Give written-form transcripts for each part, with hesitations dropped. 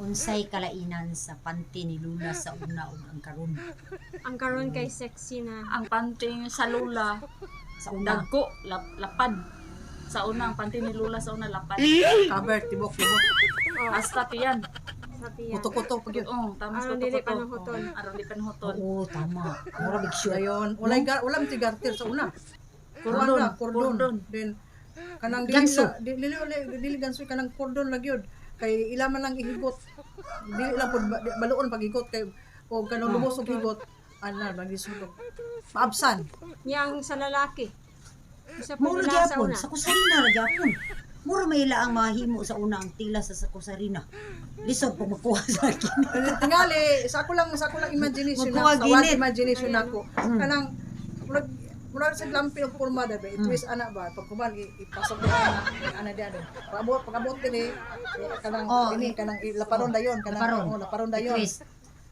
Unsay kalainan sa panty ni Lula sa una ug ang karon? Ang karon kay sexy na. Ang panting sa Lula, Sa una. dagko, lapad. Sa una, ang panty ni Lula sa una, lapad. Cover, tibok, tibok. Oh, Hasta tiyan. sa tiyan. Kuto-kuto pag yun. Oo, tama Aron dili panuhuton. Aron di panuhuton. Oo, tama. Mura big sure. Dayon, walay gar, wala man garter sa una. Kordon, Wala, kordon. kordon. Then kanang dili Ganso. dili dili dili ganso, kanang kordon lang yun. Kay ila man lang ihigot. Dili lang pud baluon pag higot kay o kanang lubos og higot ana magisunog. Maabsan. Yang sa lalaki. Isa pa Mura nila sa gyapon una. sa kusarina ra gyapon. Mura may ila ang mahimo sa una ang tila sa kusarina. Lisod pag makuha sa akin. Tingali sa ako lang imagination na Magkuha sa wild ginit. imagination nako. Kanang murag murag sa lampi og porma da ba, i-twist ana ba, pag kuman ipasok na ana ana di ano. Pag-abot dili kanang Oh, ini kanang laparon dayon kanang Laparon. Oh, laparon dayon. I-twist.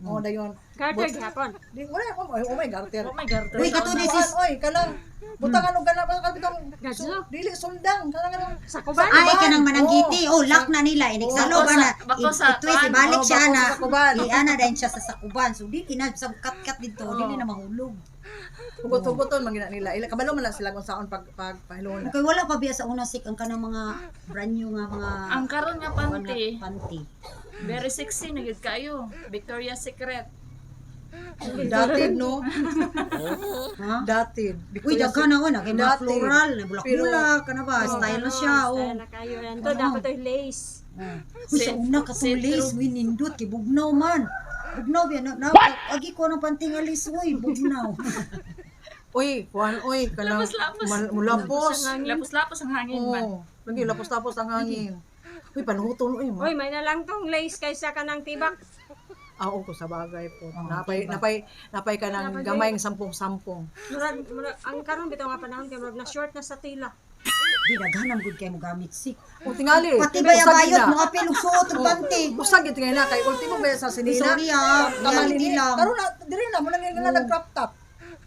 Oh, dayon. Garter gyapon. Di wala oh, oh my garter. Oh my garter. Uy, kato ni sis. Kuan, oy, kanang butangan og kanang bitong Gadso. dili sundang kanang kanang Sa kuban. Ay, kanang mananggiti. Oh, lock na nila. Inigsalo Bako ba na? bako sa I-twist, kuan. ibalik Oh, siya bako na. sa sakuban. Iana din siya sa sakuban. So, dili na sa kat-kat dito. Dili na mahulog. Hugot-hugoton man gina nila. Ila kabalo man na sila kung saon pag pag pahilona. Okay, wala pa biya sa una sik ang kanang mga brand new nga mga Ang karon nga kuan nga panty, panty. very sexy na gyud kayo. Victoria's Secret. Datid no? Ha? Datid. Uy, daghan na na kay mga Dati. floral, na bulak-bulak, kana ba? Style na siya, oh. Style na kayo. Yan to, dapat to lace. Oh. Uy, sa una katong See-through. lace, uy, nindot kay bugnaw man. Bugnaw biya na, agi ko ng panty nga lace, uy, bugnaw. Uy, kuan uy, kanang Lapos-lapos. Mulapos. Sa hangin. Lapos-lapos ang hangin man. Oh, lagi lapos-lapos ang hangin. Uy, panuhuton uy. Ma. Uy, may na lang tong lace kaysa kanang tibak. Ah, oo, ko sa bagay po. Oh, Napay diba? napay napay ka ng Napay. gamay ng sampung-sampung. Murag, murag, ang karon bitaw nga panahon kay murag na short na sa tila. Di daghan ang good kay mo gamit sik. O tingali. Pati ba usag bayot na. mo apil og suot og panty. Usag gyud tingali na kay ultimo ba sa sinina. Sorry ah, Tama reality nini. lang. Karon na diri na mo lang nga nag crop top.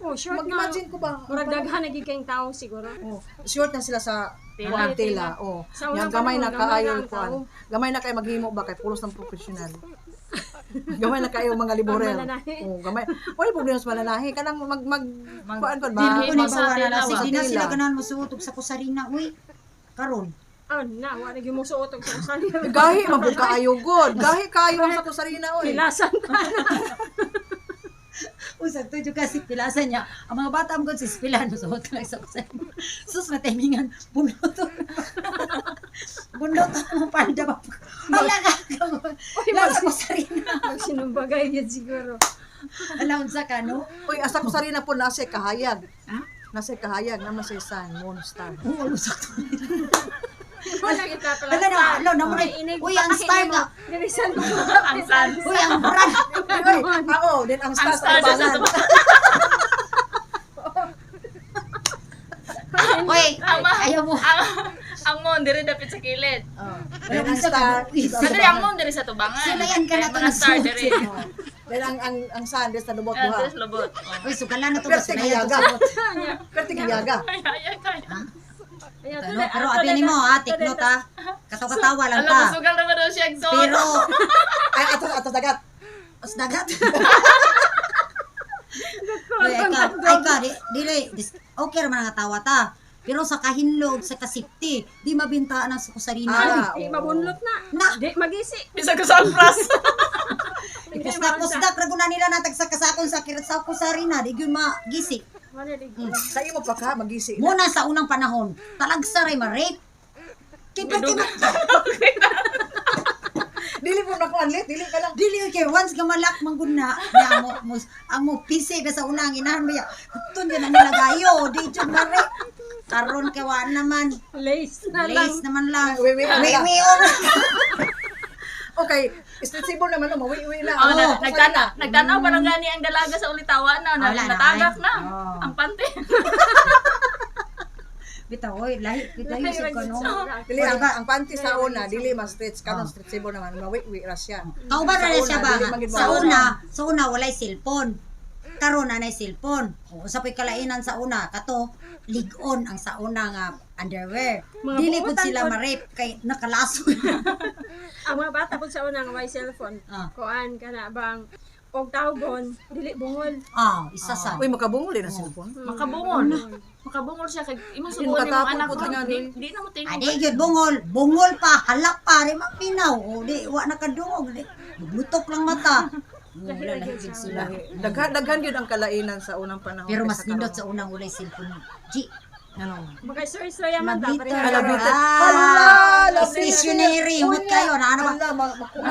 Oh, short na. Mag-imagine ko ba? Murag daghan na gyud kayong tao siguro. Oh, short na sila sa Tela. kuan tela. Oh. Sa unang Yang gamay na panahon, gamay kaayo na ang kuan. tao. Gamay na kay maghimo ba kay pulos ng professional. Gamay na kayo mga liborel. Ang mananahi. Oh, gamay. Wala problema sa mananahi kanang mag mag kuan kon ba? Di ko ni Sa bawa na tela, sik wa. di na Sa sila tela. ganahan mo suot og sa kusarina, uy. Karon. Oh, na, wala gyud mo suot og sa usan. Gahi man pud kaayo god. Gahi kaayo ang sa kusarina oy. Pilasan ta na. Usag to jud kasi pilasa niya. Ang mga bata mo sis pila no suot lang sa kusarina. Sus matimingan bunot. Bunot ang palda ba. Wala ka. Wala sa kusarina. Magsinumbagay gyud siguro. Ala unsa ka no? Uy, asa kusarina po nasa kahayag. Ha? Nasa kahayag na masay sun, moon star. Oo, usak to. Wala kita pala. Ala na, ala na mo Uy, ang star nga. Diri sa Ang sun. Uy, ang brand. Uy, ah, oh, then ang Ang star sa star sa tabangan. Uy, ayaw mo. Ang moon diri dapit sa kilid. Oh. Wala Then ang unsa ka star. no? Uy, sa Sa diri ang tabangan. moon diri sa tubangan. Sulayan ka na Kay to mga ng star suot. diri. Oh. Then ang sun des sa lubot Ah, duha. diri sa lubot. Oh. Uy, sugalan na to ba Pero sulayan to tigayaga. suot. Pero tigayaga. Ay, ay, ay, ay. Ano, pero abi nimo ha, take note ha. Katawa-tawa lang Alam ta. mo, sugal naman daw siya ang Pero Ay, ato ato dagat. Os dagat. Uy, ay ka, di, dili, okay ra man nga tawa ta. Pero sa kahinlog, sa kasipti, di mabintaan ang sukusarina. Ah, Di oo. mabunlot na. Na. Di magisi. Bisag ko sa pras. Ipusdak-pusdak, ra guna nila natag sa kasakon sa kirat sa kusarina, di gyud magisi. Wala di. Sa imo pa ka magisi. na. Muna sa unang panahon, talagsa ray ma-rape. Kay perti Dili po na ko anlit, dili ka lang. dili kay once nga malak man gud na na mo, mo ang mo pisi ba sa una ang inahan ba ya. Huton yun na nila gayo, di jud ma-rape. Karon kay wa naman. Lace na lang. Lace naman lang. Wi- wi- Wi- wi- or. Okay, stretchable naman no, mawi-wi na. Oh, Oo, nagtanaw pa lang gani ang dalaga sa ulitawa na, na Wala na, natagak ay. na Oh. ang panty. Bitaw oy, lahi kita Lahi yun ra ka gyud no. Dili O, ang, diba? ang panty sa una, dili mas stretch karon stretchable naman, mawi-wi ra siya. Kauban Sa na una, siya ba? dili man gid Sa mauna. una, sa una walay cellphone. Karon na cellphone. O sa po'y kalainan sa una kato lig-on ang sa una nga underwear. Mga Dili pud buotan sila pod. ma-rape kay nakalaso. Ang mga bata pud sa una nga may cellphone. Ah. Kuan kana bang og tawgon dili bungol. Ah, isa sa. Uy, makabungol din ang cellphone. Makabungol. Makabungol siya kay imong Hindi subuan imong makatapon anak po mo. tingali. Di, di na mo tingog. Adi gyud bungol, bungol pa, halak pa, ri mapinaw. O di wa nakadungog, di lutok lang mata. Wala Lahi lahi gyud gyud sa sila. Daghan daghan gyud ang kalainan sa unang panahon. Pero mas kaysa nindot karon. sa unang walay cellphone. G, Ano? Baka istorya man ta Labliter. pareha. Ah, labliter. Ah, Hala, labliter. Stationary, humot kayo na ano ba? Hala, makuha.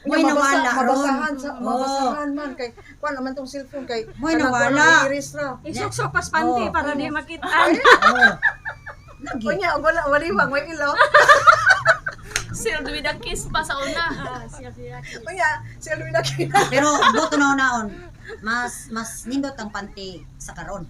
Mo'y nawala ron. Mabasahan sa Oo. mabasahan man kay kuan naman tong cellphone kay Mo'y kanang kuan nawala. ang iris ra. Isuksok pas panty Oh. para di makitaan. Oh. Lagi. Unya wala waliwang way ilaw. Sealed with a kiss pa sa una. Ah, siya siya. Unya si Alwina kina. Pero boto na naon, mas mas nindot ang panty sa karon.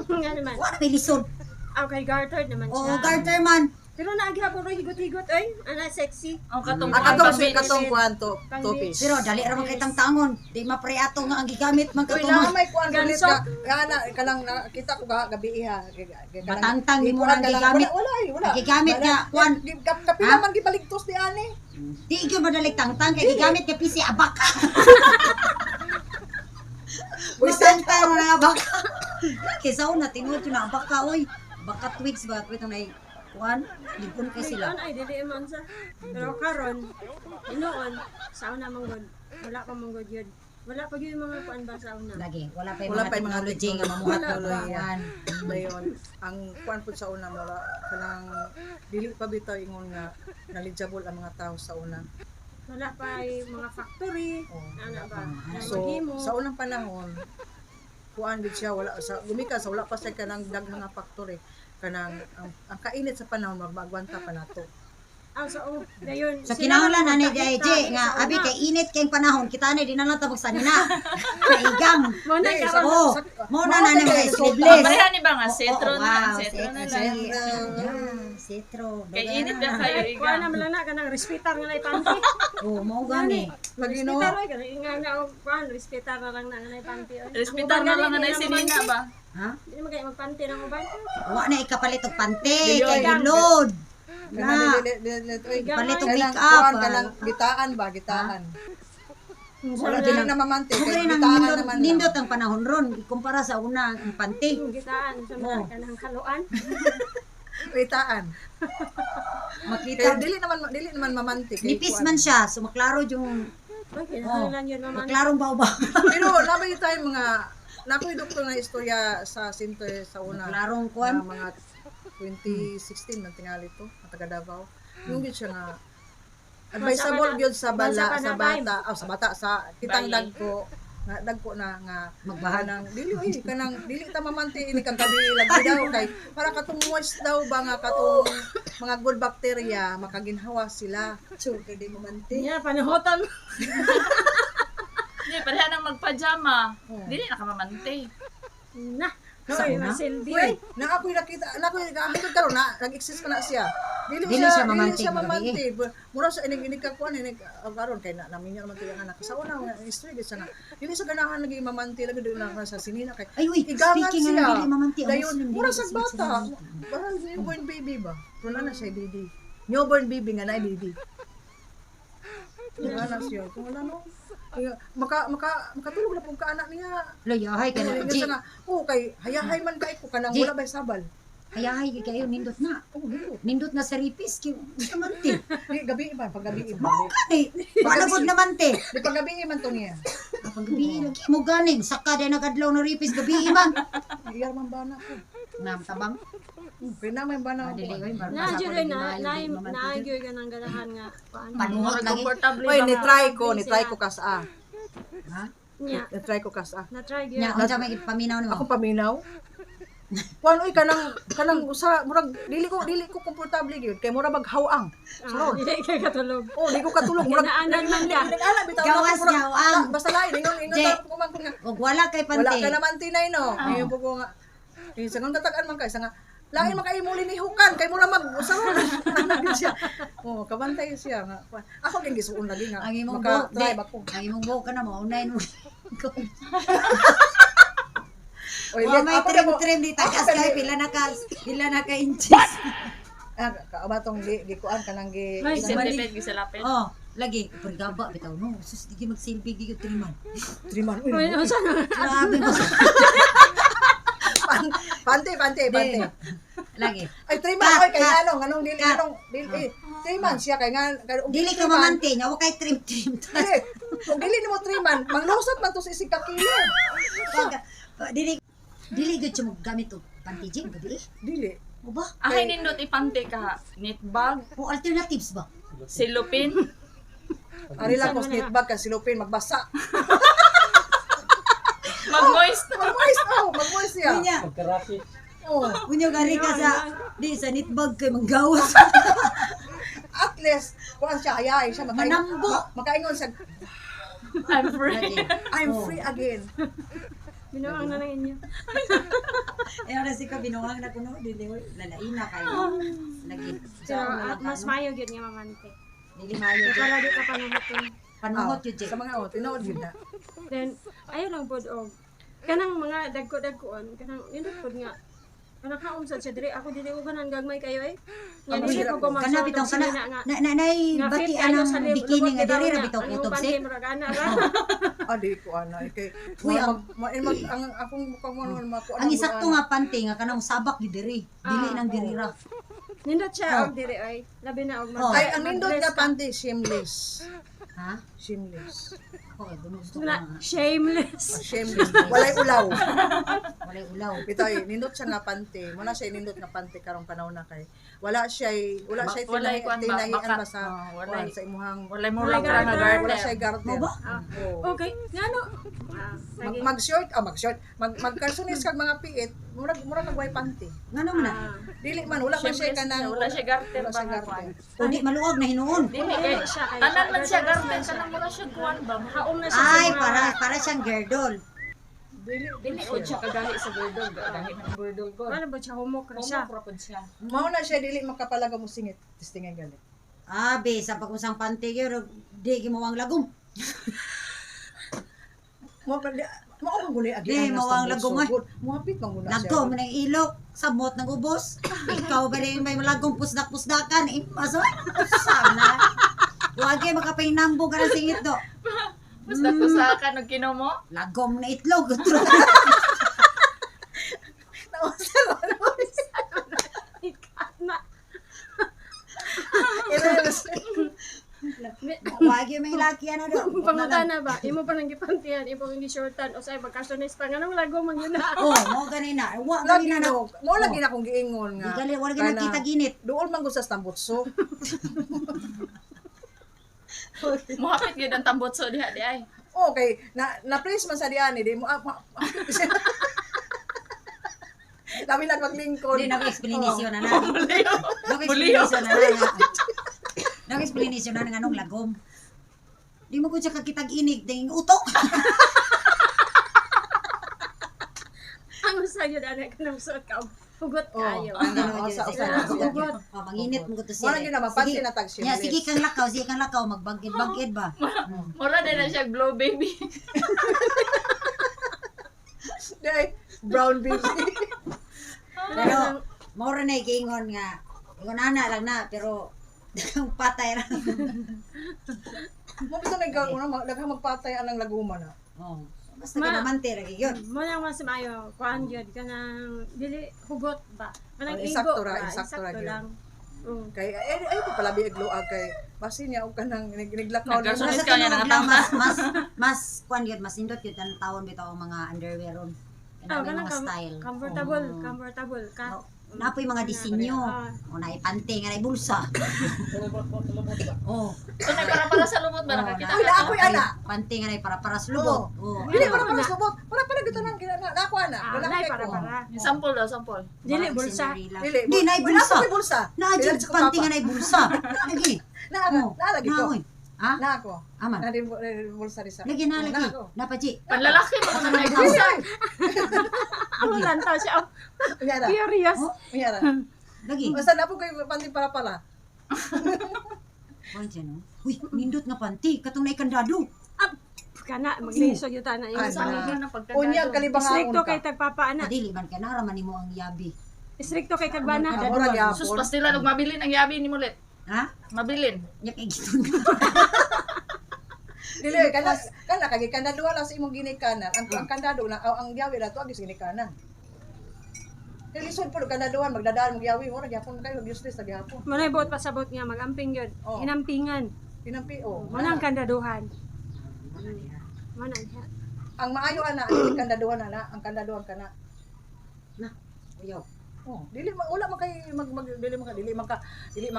Nga naman. Wa na may lisod. Ah, kay garter naman Oo, siya. garter man. Pero naagihapon ro higot-higot oy. Ana sexy. Ang katong Ah, katong pang si beach. katong kuan to Pang to beach. piece. Pero dali ra man kay tangtangon. Di mapre ato nga ang gigamit man Uy, kato na man. may kuan ulit Ganso. ka. Kana kanang nakita ko ga gabi iha. Matangtang, di mo nang gigamit. Wala, wala, eh, wala. Ang gigamit Wala. nga, kuan. Kapila Ha? man gibaligtos ni ani. Di gyud madalig tangtang kay gigamit kay PC abaka. Matangtang na abaka. Kaysa una tinuod yun na abaka oy. Baka twigs ba twig na kuan ligon kay sila. Noon ay dili man sa. Pero karon inoon sa una man gud. Wala pa man gud yun. Wala pa gyud mga kuan ba sa una. Lagi wala pa yung Wala mga pa yung mga technology nga mamuhat og technology. kuan. Dayon ang kuan pud sa una mura kanang dili pa bitaw ingon nga knowledgeable ang mga tao sa una. Wala pa ay mga factory. Oh. Ana ba? So Maghimo. sa unang panahon kuan gid siya wala sa gumikan sa wala pa siya kanang daghang nga factory kanang ang kainit sa panahon magagwanta pa nato. Ah, so, oh, dayon. So sila kinahanglan man ani magkakita di J nga sa abi una. kay init kay panahon kita ni di na lang ta magsanina. Kaigang. Mo na Di, karon. Oh, mo na na ni mga Sa- sleeveless. Pareha ni ba nga setro Oo, na, wow, setro na lang. setro. Yeah, setro. Kay init na kayo Kuan igang. na man lang na kanang respetar nga nay panty. Oh, mao gani. Lagi no. Respetar oy kanang nga nga og kuan respetar na lang na nga nay panty oy. Respetar na lang nga na sinina ba. Ha? Di man kay magpanty ng uban. Wa na ikapalit og pante Dili, kay oy. gilod. Kanang Na. oy, Palit og kanang make-up. kuan ah. kanang gitaan ba gitaan. Wala Wala dili na mamante Mao kay gani nang gitaan nindot, naman. lang. nindot ang panahon ron ikumpara sa una ang pante. Gitaan sa Oh. mga kanang kaluan. Gitaan. Kay Makita dili naman mamante kay nipis kuan. man siya, so maklaro yung Oy kinahanglan yun maman. maklarong bawbaw. Pero nabay tayo mga nakoy doktor na istorya sa center sa una. Maklarong kuan. Na mga 2016 man tingali to, ang taga Davao. Yung gyud siya nga advisable gyud sa bala Bansa ka sa na, time. bata, oh, sa bata sa kitang Bayi. dagko nga dagko na nga Magbahag. kanang dili oy kanang dili ta mamante ini kang gabi lagi daw kay para katong moist daw ba nga katong mga good bacteria makaginhawa sila. So kay di mamante. Nya panahotan. Di pareha nang magpajama. Dili na ka mamante. Na. Sa Oy, una? masilbi Uy, oy. na ako'y nakita, na ako'y hangtod karon na nag-exist pa na siya. Dili, Dili siya, siya dili mamante, siya gabi mamante. Mura sa inig inig ka kuan inig karon kay na naminyo naman to yung anak. Sa una nga history gid siya nga. Dili sa ganahan lagi mamante lagi dili na sa sinina kay Ay, uy, igangan speaking siya. nga dili mamante ang Dayon, Muslim, dili mura sa kasi bata. sila. Parang newborn baby ba? Pero na siya baby. Newborn baby nga na baby. Wala na siya. Kung wala no. Maka maka makatulog na pong kaanak niya. Layahay ka na. Ingon G, siya nga, oh, kay hayahay man kay ko kanang G. wala bay sabal. hayahay kay kayo nindot na. Oh, nindot. Nindot na sa ripis kay namante. Di gabi man, pag gabi man. Mao gani. Wala gud namante. Di pag gabi man to niya. Pag gabi lagi mo gani saka day nagadlaw na ripis gabi man. Iyar man ba na ko. Nam tabang. Kay na man ba na Ah, ko. dili oy Na marbasa jud ko oy, na lagi na mahal, dili mamante na jud. gyud kanang ganahan nga kuan. Panuhot Murag lagi. komportable Oy, ba ni nga. try ko, ni try ko kas ah. Ha? Nya, Ni try ko kas ah. na try gyud. Nya unsa may paminaw nimo? Ako paminaw. Kuan oy kanang kanang usa murag dili ko komportable gyud kay murag maghawang. Ah, dili kay katulog. Oh, di ko katulog murag Ganaanan man ka. Nag-ala bitaw na Gawas ako, murag niya, ang. basta lain ingon ingon Je. ta ko man ko nga. Og wala kay Wala pante. ka naman tinay no. Ngayon po ko nga. Eh, sa katagaan man kay sa nga lain man kay mo linihukan kay mura mag usaron. Ano siya. Oh, kabantay siya nga. Ako gyud gisuon lagi nga. Ang imong buhok, Maka-try di. ba ko. Ang imong buhok ka na mo unahin mo. Oy, Wa may ako na mo- trim-trim di tagas ako kay pila na ka inches. Ah, kaabatong gi gikuan kanang gi Ay, Gisilapit, gisilapit. Oh, lagi pergaba bitaw no. Sus di magsilbi gi gyud triman. Triman. Uy, Uy, unsa na? Grabe ba? Pante, pante, pante. Lagi. Ay, triman, Cut, oy, kay cut. nganong, nganong dili, Cut. nganong, dili, eh, triman siya, kay nga, kay, kung Dili ka triman, mamante nya wa kay trim trim. Dili, kung dili nimo triman, manglusot man to sa isig ka kilo. Dili dili gyud siya maggamit og panty jing gabi. Eh. Dili. O ba? Ahay nindot ipante ka. Knit bag, O alternatives ba? silupin. Ari lang ko snitbag kay silupin magbasa. Mag-moist. Mag-moist, oh, mag-moist siya. Unya, Pagkarasi. Oh, unya gari ka sa di sa nitbag kay manggawas. at least kuan siya hayay siya makaingon. Manambo. Makaingon siya, I'm free. Lagi. I'm Oh. free again. Binuang na lang inyo. Eh ora si ka binuang na kuno dili oy lalaina kayo. Lagi. Pero ah, mas maayo gyud nga mamante. Dili maayo. Kay para di ka panuhuton. Panuhot Oh, yun, Jay. Sa mga oh, tinuod yun na. Then ayo lang pod og kanang mga dagko-dagkoon kanang nindot pod nga kanang kaom sad siya diri ako dili ko ganan gagmay kayo eh. Nga Ang dili hirap ko ko Kana magsuot bitaw og kana sinina nga na na nay nga bati fit kayo anang sa bikini lubot nga bitaw diri ra niya. bitaw Ang kutob imong si. panty, murag ana ra. Ah, di ko ana eh, kay Uy, mag, mag, mag, ang akong mukhang mo makuan. Ang isakto nga panty nga kanang sabak gyud diri. Dili Ah, nang diri ra. Nindot siya Oh. og diri oy. Labi na og Oh. Ay, ang nindot mag-dress nga ka. panty, shameless. Ha? Shameless. Ako kay gusto ko Na, nga. shameless. Oh, shameless. Walay ulaw. Walay ulaw. Bitaw, eh, nindot siya nga panty. Muna siya nindot nga panty karong panahon na kay. Wala siya Walay tinahi, kuwan ba? tinahian Baka- ba sa Oh, walay. kuwan, sa imuhang Walay mo lang Walay nga garter. garter. wala siya garter. Mo ba? Ah. Oo. Okay, ngano? Ah, Mag, sige. mag short, ah, mag short. Mag magkalsonis kag mga piit, murag murag kag way panty. Ngano man na? Ah. Dili man wala man siya Shameless kanang siya, wala siya garter Wala ba siya nga garter. kuwan. O di maluag na hinuon. Dili kay Dili siya kay tanan man siya garter garter kanang mura siya kuwan ba? Haom na siya sa Ay, mga- para para siyang girdle. Dili Dili o siya kagahi sa girdle, gahi ng girdle ko. Ano ba siya humok ra siya? Humok ra pod siya. Mao na siya dili makapalaga mo singit. Testingay gali. Abi, sa pagusang panty gyud di gimawang lagom. Mo pa mao man guli agi. Di, mao ang lagom, eh. Muhapit man guna siya. Lagom ng ilok, samot ng ubos. Ikaw ba rin may malagong pusdak-pusdakan? Ipaso, sana. Wag kay makapainambog ka ng singit do. Basta ko sa kan og kinomo. Lagom na itlog. Nausa ra Ikat na. Wag yung may laki ano do. Pangutana ba? Imo pa nang gipantihan, imo pang gishortan o sa pagkasonis pa nganong lago man yun na. Oh, mo ganina. Wa Lagi ganina na. no. Mao lagi na akong giingon Di nga. gali wala gina Kana- kita ginit. Duol man gud sa stambutso. Muhapit gyud ang tambotso diha di ay. Okay, na na place man sa diani di mo ah, Labi na maglingkod. Hindi na ko explanation na na. Muliyo. Na ko explanation na na. Na ko explanation na nga nganong lagom. Di mo ko siya kakitag inig ding utok. Ang usa gyud ana kanang suot ka og hugot Oh. kaayo. Ano, usa, usa, usa. Oh, manginit mo ko to siya. Wala gyud na mapansin Sige. na tag Ya, shameless. sige kang lakaw, sige kang lakaw, magbagid-bagid ba? Mura din na siya blow baby. Di ay, brown baby. Pero mao ra na giingon nga ingon ana lang na pero patay ra. Mo bitaw nag una daghang magpatay anang laguma na. Oh. Basta ka mamante ra gyud. Mo nang mas maayo kuan gyud kanang dili hugot ba. Kanang Oh, igo insakto ra, ba, insakto ra gyud. lang. Mm. Kay ay ay pa palabi igluag kay basin niya og kanang niglakaw Nagkaroon Pero Sunis sa ka niya, tinuod lang nakatama. mas mas mas kuan gyud mas nindot gyud ang tawon bitaw ang mga underwear ron. Ah, Kanang may kanang mga style. comfortable, Oh. comfortable ka. No, Napoy mga disenyo. Ah. O naipante nga na bulsa. Oh. So nagpara para sa lumot ba Oh, nakakita Uy, ka? na ako'y ana. Pante nga na para para sa lubot. Oh. Dili para para subot. Para para gyud tanan kina na ako ana. Ah, Wala nay kay para ko. para. Sample daw, sample. Dili Parang bulsa. Cinderella. Dili. Di na Wala bulsa. ako'y bulsa. Na Dili jud sa pante papa. nga na bulsa. Lagi. Na Oh, na lagi ko. Na, oy. Ha? Na ako. Aman. Na din bulsa rin sa. Lagi na Na lagi. ako. Napaji. Panlalaki mo na bulsa. Ang lantaw siya. Oh, Unya ra. curious. Oh. Unya ra. Lagi. Basta na po kayo panty para pala. Kuan siya no. Uy, nindot nga panty katong naikandado. Ah, kana maglisod gyud ta na Ay, yung Sa na. mga na pagkandado. Unya kalibangaon Stricto ka. kay tagpapa ana. Dili man kay naraman nimo ang yabi. Stricto kay kagbana. Amo ra gyapon. Sus, pastila og mabilin ang yabi ni Mulit. Ha? Mabilin. Nya kay giton. Dili kana kana kay kandaduha lang sa imong ginikanan. Ang kandado na ang yawi na tuag sa ginikanan. Kay lisod pud kandaduhan magdadaan mag yawi mo ra gyapon kayo useless na gyapon. Manay buot pasabot nga magamping yun. Oh. Inampingan. Pinampi oh. Manang kandaduhan. Manang siya. Ang maayo ana dili kandaduhan ana, ang kandaduhan kana. Na. Uyaw. Oh, dili man wala man kay mag, mag dili man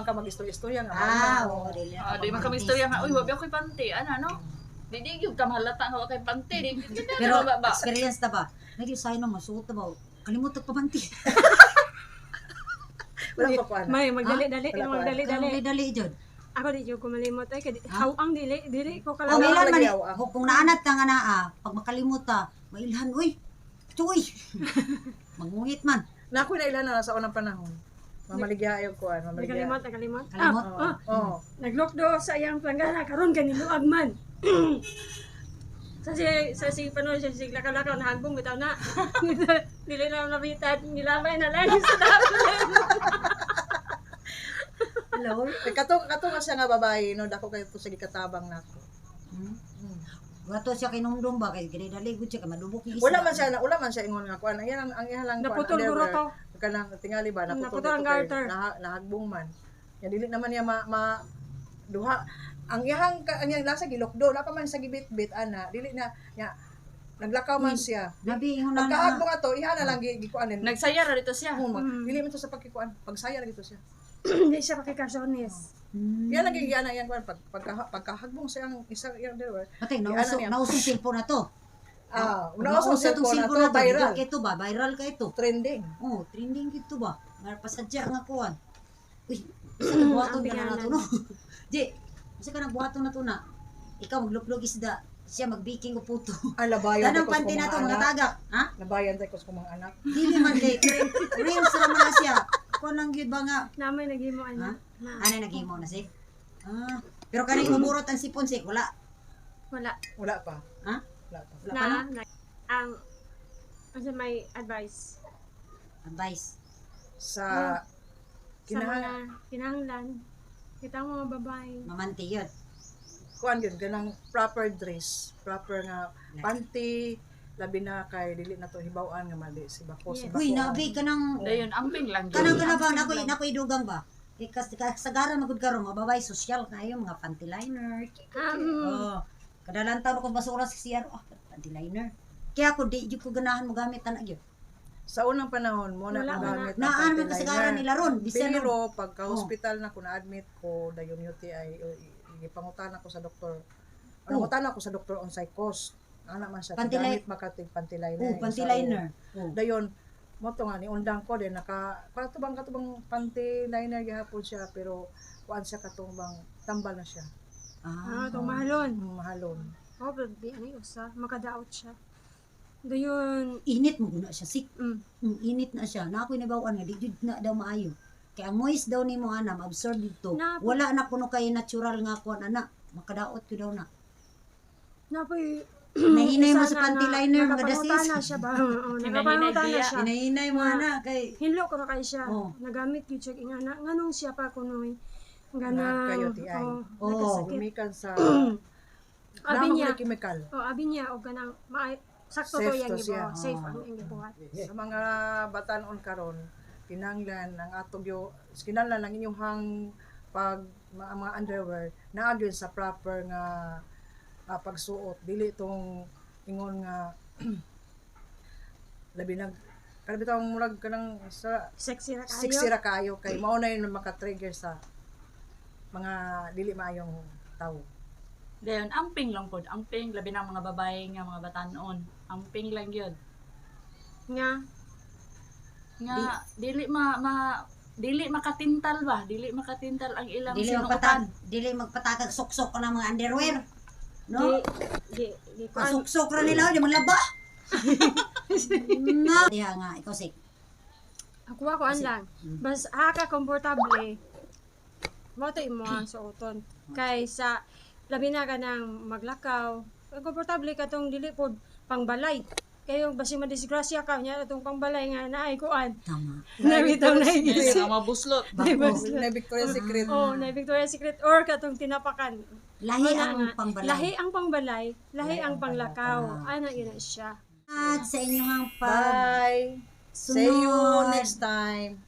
ka mag-istorya nga. Ah, oo, dili. Ah, di man kami istorya nga, uy, wabi ako'y panty. Ana, no? Di di gyud ka mahalata nga wa kay panty. Di di Pero ba ba. experience ta ba? Nagyo sayo no masuot ta ba? Kalimot pa panty. Wala pa ko ana. May magdali-dali, Wala pa. magdali-dali. Dali dali jud. Ako di jud ko malimot ay kay hawang dili dili ko O kalala. Wala ilan man lagi eh. aw, ah. Kung naanat ka nga naa, pag makalimot ta, mailhan uy. Chuy. Mangungit man. Na ako na ilan na sa unang panahon. Mamaligya ayo ko an, mamaligya. Nakalimot, nakalimot. Kalimot. Ah, ah, Oh. naglokdo sa iyang planggana karon kay niluag man. Sa si panon siya sig lakaw-lakaw nahagbong bitaw na. Dili na nabitat nilamay na lang sa dapat. Hello. Eh, kato kato nga siya nga babae no dako kay to sa gikatabang nako. Hmm. Wato siya kinumdum ba kay dali gud siya kay madubok yung isda. Wala man siya na wala man siya ingon nga kuan. Ang iyang ang iyang lang kuan. Naputol underwear. guro to. Kanang tingali ba naputol, Naputol ang dito kay garter. Nahagbong man. Ya dili naman niya ma duha ang iyang ang iyang nasa gilokdo na pa man sa gibit-bit ana dili na nya naglakaw man siya. Labi ingon na. Pagkahagbong ato iha na lang gikuan din. Nagsaya ra dito siya. Oh, dili man to sa pagkikuan. Pagsaya na gito siya. Hindi siya pakikasonis. Yan lang gigiana iyang kuan pag pagkahagbong sa iyang isang iyang underwear. Patay, Iana nauso, niya. nausong cellphone na to. Ah, Nauso nauso tong cellphone na cellphone to viral. Kay ito ba? Viral ka ito. Trending. Oh, trending kito ba? Nga pasadya nga kuan. Uy, isa ka buhaton ka na nato no. Di, isa ka nagbuhaton na to na. Ikaw magluklog isda, siya magbiking og puto. Ay, labayan Tanang tayo panty sa na to mga mga anak. tagak, ha? Labayan tayo ko sa mga anak. Dili man kay reels ra man na siya. Kuan lang gyud ba nga? Namay naghimo Ha? ana. Na, Ano naghimo na si? Ah, pero kaning maburot ang sipon si wala. wala. Wala pa. Ha? Wala pa. Wala pa Na, no? na ang ano may advice Advice. Sa sa mga kinahanglan kitang mga babae. Mamanti yun. Kuan yun ganang proper dress, proper nga panty, labi na kay dili na to hibaw-an nga mali si bako si Yes. bako. Uy, nabi ka ng Dayon amping lang gyud. kanang kana ba nako nako idugang ba? Kay kasagaran magud karon mga babae social kayo mga panty liner. Oh, kadalan taon ko basura sa CR, oh, panty liner. Kaya ako di jud ko ganahan mo gamit ana gyud. Sa unang panahon mo na Wala ang man gamit ang Naan man panty kasagaran liner. nila ron bisan Pero pagka hospital na ko na-admit ko dayon UTI gipangutan ako sa doktor. Oh. Pangutan ako sa doktor on cost. Ana man siya Panty gamit makatig panty liner. Oh, panty liner. Oh. Dayon mo to nga ni undang ko din naka katubang panty liner gihapon siya pero kuan siya katong bang tambal na siya. Ah, Ah. itong mahalon. Mahalon. Oh, pero di ano usa makadaot siya. Dayon, Init mo guna siya sik. mm, Init na siya. Na ako'y nabawan nga di jud na daw maayo. Kay ang moist daw nimo ana ma-absorb dito. Na- Wala na kuno kay natural nga kuan ana. Makadaot ko daw na. napoy Nahinay mo isa sa na panty na- liner mga nakapangutan dasis. na siya ba? Oo, Hinahinay nakapangutan na diya. siya. Hinahinay mo ana kay Hinlo ko na kay siya. Oh. Nagamit gyud siya ingana nganong siya pa kunoy. Nag Ganang kayo, ti ay. oh, Oh. nagkasakit. Gumikan sa Abi Nama niya, ko chemical. oh, abi niya og ganang maay sakto Safe to yang to siya. gibuhat. Safe Oh. ang iyang gibuhat. Sa mga batanon karon kinahanglan ang atong yo kinahanglan ang inyong pag mga underwear naa gyud sa proper nga pagsuot dili tong ingon nga labi nag kanang bitawng murag kanang sa Sexy ra kayo. sexy ra kaayo kay mao na yun ang maka-trigger sa mga dili maayong tawo. Dayon amping lang pod, amping labi na ang mga babae nga mga batanon. Amping lang gyud. Nga Nga dili ma, ma dili makatintal ba, dili makatintal ang ilang dili sinuotan. magpatag dili magpatakag suksok ng mga underwear. No? di di di kuan Pasuksok ra nila di man laba. Na. Diha nga ikaw sik. Ako ako an lang. Bas haka komportable. Mo to imo ang suoton. Kay sa labi na ka ng maglakaw, komportable ka tong dili pod pangbalay. Kayo basi madisgrasya ka nya atong pangbalay nga naay kuan. Tama. Nabitaw na Dili nga mabuslot. Bako. Na Victoria's Secret. Oh, na Victoria's Secret or katong tinapakan. Lahi Wala ang nga. pangbalay. Lahi ang pangbalay, lahi ang panglakaw. Ana yun na siya. At sa inyong pag Bye. See you sunod. next time.